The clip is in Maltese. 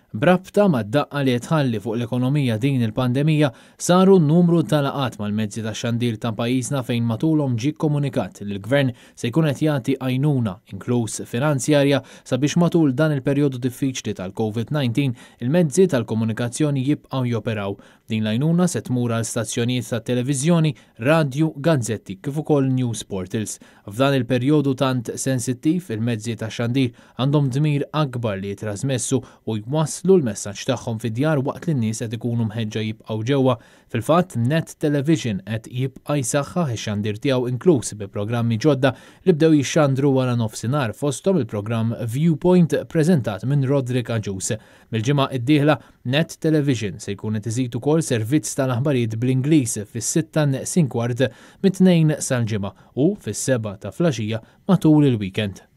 B'rabta mad-daqqa li qed tħalli fuq l-ekonomija din il-pandemija, saru numru ta' laqgħat mal-mezzi tax-xandir ta' pajjiżna fejn matulhom ġie kkomunikat li l-Gvern se jkun qed jagħti għajnuna, inkluż finanzjarja, sabiex matul dan il-perjodu diffiċli tal-Covid-19 il-mezzi tal-komunikazzjoni jibqgħu joperaw. Din l-għajnuna se tmur għal stazzjonijiet tat-televiżjoni, radju, gazzetti kif ukoll news portals. F'dan il-perjodu tant sensittiv, il-mezzi tax-xandir għandhom dmir akbar li jitrasmessu u jwasslu l-messaġġ tagħhom fid-djar waqt li n-nies qed ikunu mħeġġa jibqgħu ġewwa. Fil-fatt, Net Television qed jibqa' jsaħħaħ ix-xandir tiegħu inkluż bi programmi ġodda li bdew jixxandru wara nofsinhar fosthom il-programm Viewpoint preżentat minn Roderick Agius. Mill-ġimgħa d-dieħla, Net Television se jkun qed iżid ukoll servizz tal-aħbarijiet bl-Ingliż fis-sitta neqsin kwart mit-Tnejn sal-Ġimgħa u fis-sebgħa ta' flaxija matul il-weekend.